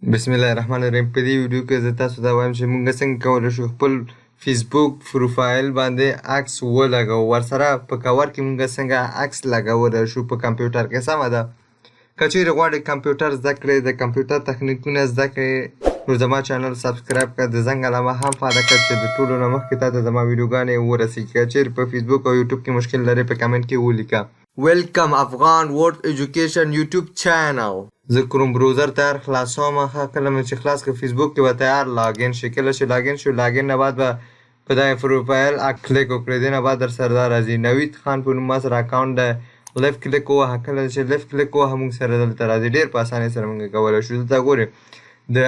بسم الله الرحمن الرحیم. په دې ویډیو کې زه تاسو ته وایم چې موږ څنګه کولی شو خپل فیسبوک پروفایل باندې عکس ولګوو، ورسره په کور کې موږ څنګه عکس لګولی شو په کمپیوټر کې. سمه ده، که چیرې غواړئ کمپیوټر زده کړئ، د کمپیوټر تخنیکونه زده کړئ، نو زما چینل subscribe کړه، د زنګ علامه هم فعاله کړه چې د ټولو نه مخکې تا ته زما ویډیوګانې ورسېږي. که چیرې په فیسبوک او یوټیوب کې مشکل لرئ، په کمنټ کې ولیکه. Welcome Afghan World Education YouTube channel. زه Chrome browser تیار خلاصوم. ښه، کله مې چې خلاص کړ، فیسبوک کې به تیار login شي. کله چې login شو، login نه بعد به په دغه پروفایل کلیک وکړئ. دې نه بعد در سره دا راځي، نوید خان په نوم ما سره اکاونټ دی. left click ووهه. کله چې left click ووهه، موږ سره دلته راځي. ډېر په اسانۍ سره موږ کولی شو. دلته ګورئ، د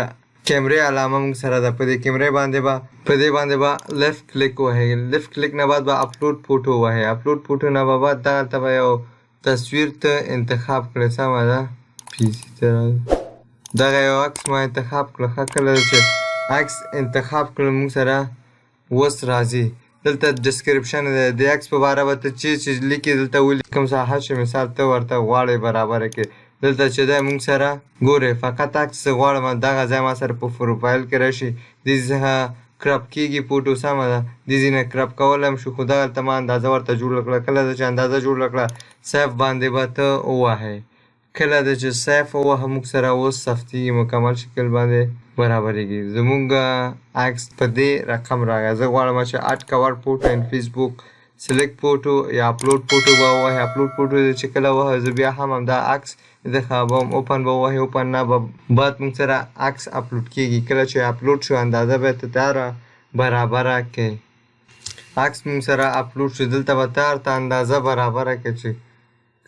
کیمرې علامه موږ سره ده. په دې کیمرې باندې به، په دې باندې به left click وهئ. left click نه بعد به upload photo وهئ. upload photo نه به بعد دغلته به یو تصویر ته انتخاب کړئ. سمه ده، PC ته راځي. دغه یو عکس ما انتخاب کړ. ښه، کله چې عکس انتخاب کړ، موږ سره اوس راځي. دلته description دی، د عکس په باره به ته چې چې لیکې دلته ولیکې، کوم ساحه چې مثال ته ورته غواړې برابره کړې. دلته چې دی موږ سره ګورې، فقط عکس غواړم دغه ځای ما سره په پروفایل کې راشي. دې څخه crop کېږي photo. سمه ده، دې ځای نه crop کولی هم شو، خو دغلته ما اندازه ورته جوړه کړه. کله چې اندازه جوړه کړه، save باندې به ته ووهې. کله د چې save ووهه، موږ سره اوس ثبتېږي، مکمل شکل باندې برابرېږي. زموږ عکس په دې رقم راغی. زه غواړم چې add cover photo in Facebook، select photo یا upload photo به ووهې. upload photo چې کله ووهه، زه بیا هم همدا عکس انتخابوم، open به ووهې. open نه به بعد موږ سره عکس اپلوډ کېږي. کله چې اپلوډ شو، اندازه به ته تیاره برابره کړې. عکس موږ سره اپلوډ شو، دلته به تیار ته اندازه برابره کړې چې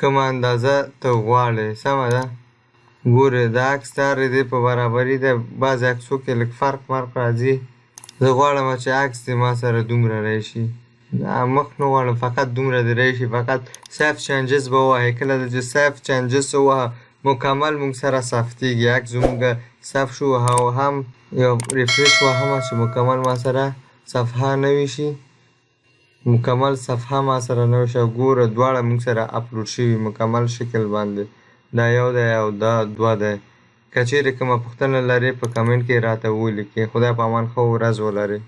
کومه اندازه ته غواړې. سمه ده، ګورې د عکس تیارې دی په برابري دی. بعضې عکسو کې لږ فرق مرق راځي. زه غواړم چې عکس دې ما سره دومره راشي، مخ نه غواړم، فقط دومره دې راشي. فقط save changes به ووهې. کله چې save changes ووهه، مکمل موږ سره ثبتېږي. عکس زموږ save شو او هم یو refresh وهم چې مکمل ما سره صفحه نوې شي. مکمل صفحه ما سره نوې شي. ګوره، دواړه موږ سره اپلوډ شوي مکمل شکل باندې. دا یو دی او دا دوه دی. که چیرې کومه پوښتنه لرې، په کمنټ کې راته ولیکې. خدای په امان، ښه ورځ ولرئ.